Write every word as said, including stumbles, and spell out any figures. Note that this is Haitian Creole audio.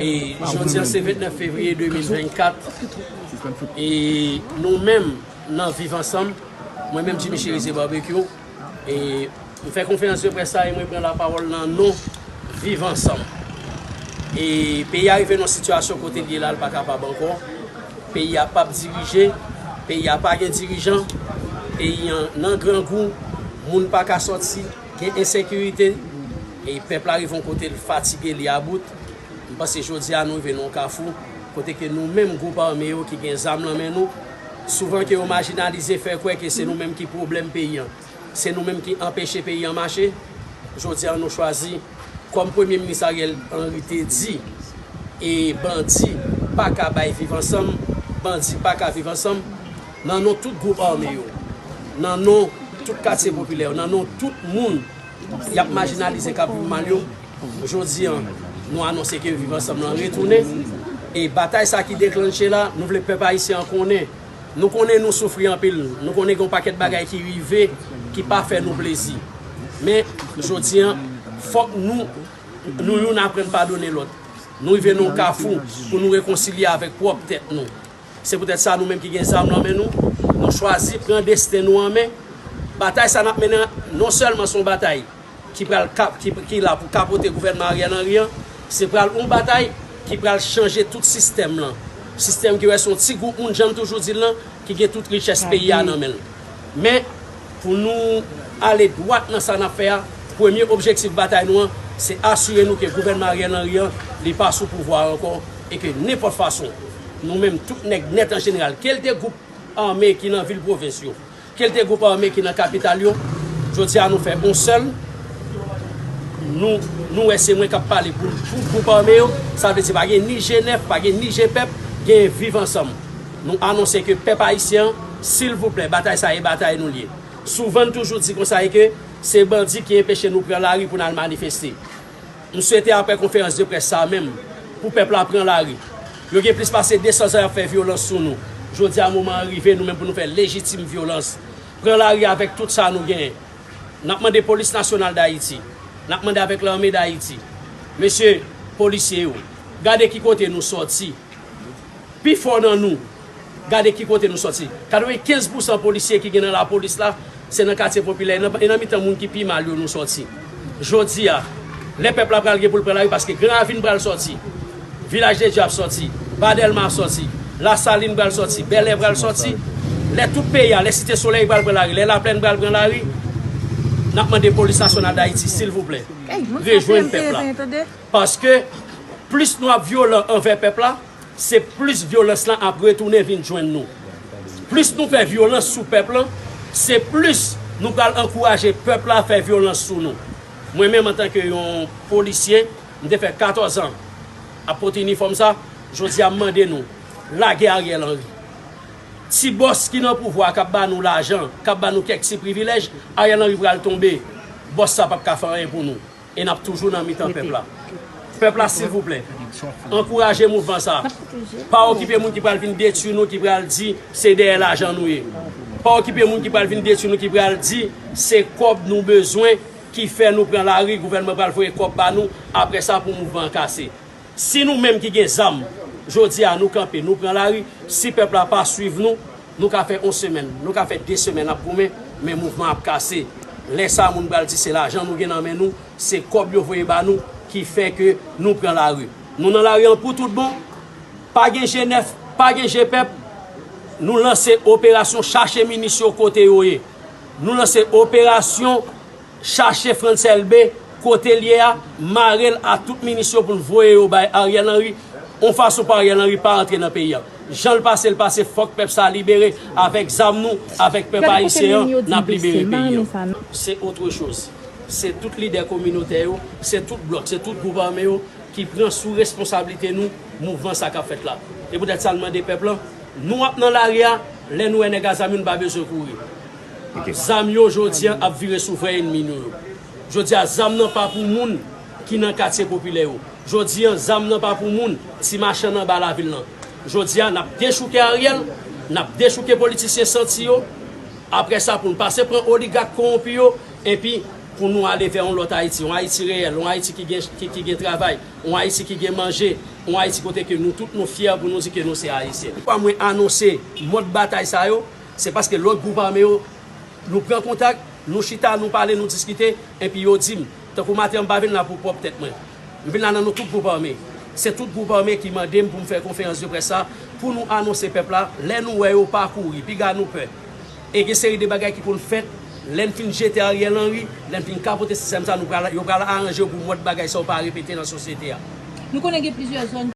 E jodi a se vennèf fevriye de mil vennkat. E nou menm nan Viv Ansanm, mwen menm Jimmy Chérizier Barbecue, e m fè konferans de près sa e mwen pran lapawòl nan non Viv Ansanm. E peyi a rive nan sitiyasyon kote l ye la, l pa kapab ankò. Peyi a p ap dirije, peyi a pa gen dirijan, peyi an nan grangou, moun pa ka sòti, gen ensekirite, e pèp la rive yon kote l fatige, li about. M panse jodi a nou rive nan yon kafou, kote ke nou menm gwoup ame yo ki gen zam nan men nou, souvan ke yo majinalize, fè kwè ke se nou menm ki pwoblèm peyi an, se nou menm ki anpeche peyi an mache. Jodi a nou chwazi, kòm Premye Minis Ariel Henry te di, e bandi pa ka bay Viv Ansanm, bandi pa ka viv ansanm, nan non tout gwoup ame yo, nan non tout katye popilè yo, nan non tout moun y ap majinalize, k ap viv mal yo. Jodi a, nou anonse ke Viv Ansanm nan retounen. E batay sa ki deklanche la, nou vle pèp ayisyen an konnen. Nou konnen nou soufri anpil. Nou konnen gen yon pakèt bagay ki rive, ki pa fè nou plezi. Men, jodi a, fòk nou, nou youn aprann padone lòt. Nou rive nan yon kafou pou nou rekonsilye avèk pwòp tèt nou. Se poutèt sa, nou menm ki gen zam nan men nou, nou chwazi pran desten nou an men. Batay sa n ap mennen an, non sèlman se yon batay ki pral kap-, ki, ki la pou kapote gouvènman Ariel Henry an, se pral yon batay ki pral chanje tout sistèm lan. Sistèm ki wè se yon ti gwoup moun, jan m toujou di l lan, ki gen tout richès peyi a nan men l. Men, pou nou ale dwat nan sa n ap fè a, premye objektif batay nou an, se asire nou ke gouvènman Ariel Henry an, li pa sou pouvwa a ankò, e ke nenpòt fason, nou menm tout nèg nèt an jeneral, ke l te gwoup ame ki nan vil pwovens yo, ke l te gwoup ame ki nan kapital yo, jodi a nou fè yon sèl. Nou, nou wè se mwen k ap pale pou tout gwoup ame yo. Sa vle di pa gen ni G nèf, pa gen ni G pèp, gen Viv Ansanm. Nou anonse ke pèp ayisyen an, silvouplè, batay sa e batay nou l ye. Souvan n toujou di konsa e ke se bandi ki enpeche nou pran lari pou n al manifeste. M swete apre konferans de près sa menm, pou pèp la pran lari. Yo gen plis pase de san zan y ap fè vyolans sou nou. Jodi a moman an rive nou menm pou nou fè lejitim vyolans. Pran lari avèk tout sa nou genyen. N ap mande Polis Nasyonal Dayiti. N ap mande avèk Lame Dayiti. Mesye polisye yo, gade ki kote nou sòti. Pifò nan nou, gade ki kote nou sòti. Katrevenkenz pousan polisye ki gen nan lapolis la, se nan katye popilè, e nan, e nan mitan moun ki pi mal yo nou sòti. Jodi a, lè pèp la pral gen pou l pran lari, paske Gran Ravin pral sòti, Vilaj de Dye ap sòti, Ba Dèlma ap sòti, Lasalin pral sòti, Bèlè pral sòti, lè tout peyi a, lè Site Solèy pral pran lari, lè Laplèn pral pran lari, n ap mande Polis Nasyonal Dayiti, silvouplè, rejwenn pèp la. Paske plis nou ap vyolan anvè pèp la, se plis vyolans lan ap retounen vin jwenn nou. Plis nou fè vyolans sou pèp lan, se plis nou pral ankouraje pèp la fè vyolans sou nou. Mwen menm, antanke yon polisye, m te fè katòz an ap pote inifòm sa, jodi a m mande nou, lage Ariel Henry. Ti bòs ki nan pouvwa a k ap ba nou lajan, k ap ba nou kèk ti privilèj, Ariel Henry pral tonbe. Bòs sa p ap ka fè anyen pou nou. E n ap toujou nan mitan pèp la. Pèp la, silvouplè, ankouraje mouvman sa. Pa okipe moun ki pral vin detwi nou, ki pral di se dèyè lajan nou ye. Pa okipe moun ki pral vin detwi nou, ki pral di se kòb nou bezwen ki fè nou pran lari, gouvènman pral voye kòb ba nou, apre sa pou mouvman an kase. Si nou menm ki gen zam, jodi a nou kanpe, nou pran lari, si pèp la pa swiv nou, nou ka fè yon semèn, nou ka fè de semèn ap goumen, men mouvman ap kase. Lè sa a, moun pral di se lajan nou gen nan men nou, se kòb yo voye ba nou ki fè ke nou pran lari. Nou nan lari an pou tout bon, pa gen G nèf, pa gen G pèp, nou lanse operasyon chache minis yo kote yo ye. Nou lanse operasyon chache Frantz Elbé kote l ye a, mare l a tout minis yo pou n voye yo bay Ariel Henry, yon fason pou Ariel Henry pa antre nan peyi a. Jan l pase, l pase, fòk pèp sa a libere, avèk zam nou, avèk pèp ayisyen an, n ap libere peyi a. Se otre choz. Se tout lidè kominotè yo, se tout blòk, se tout gwoup ame yo ki pran sou responsablite nou mouvman sa k ap fèt la. E poutèt sa, n mande pèp lan, nou ap nan lari a, lè nou wè nèg a zam yo, nou pa bezwen kouri. Zam yo, jodi a, ap vire sou vrè ènmi nou yo. Jodi a, zam nan pa pou moun ki nan katye popilè yo. Jodi a, zam nan pa pou moun, ti machann anba lavil lan. Jodi a, n ap dechouke Ariel, n ap dechouke politisyen santi yo. Apre sa, pou n pase pran oligak kowonpi yo, epi Pou nou ale vè yon lòt Ayiti, yon Ayiti reyèl, yon Ayiti ki gen, ki, ki gen travay, yon Ayiti ki gen manje, yon Ayiti kote ke nou tout nou fyè pou nou di ke nou se Ayisyen. Kwa mwen anonse mòd batay sa yo, se paske lòt gwoup ame yo, nou pran kontak, nou chita, nou pale, nou diskite, epi yo di m, tankou maten an m pa vin la pou pwòp tèt mwen. M vin la nan non tout gwoup ame. Se tout gwoup ame ki mande m pou m fè konferans de près sa, pou nou anonse pèp la, lè nou wè yo pa kouri, piga nou pè. E gen seri de bagay ki konn fèt, lè n fin jete Ariel Henry, lè n fin kapote sistèm sa, nou pral, yo pral aranje yo pou mòd bagay sa yo pa repete nan sosyete a. Nou konnen gen plizyè zòn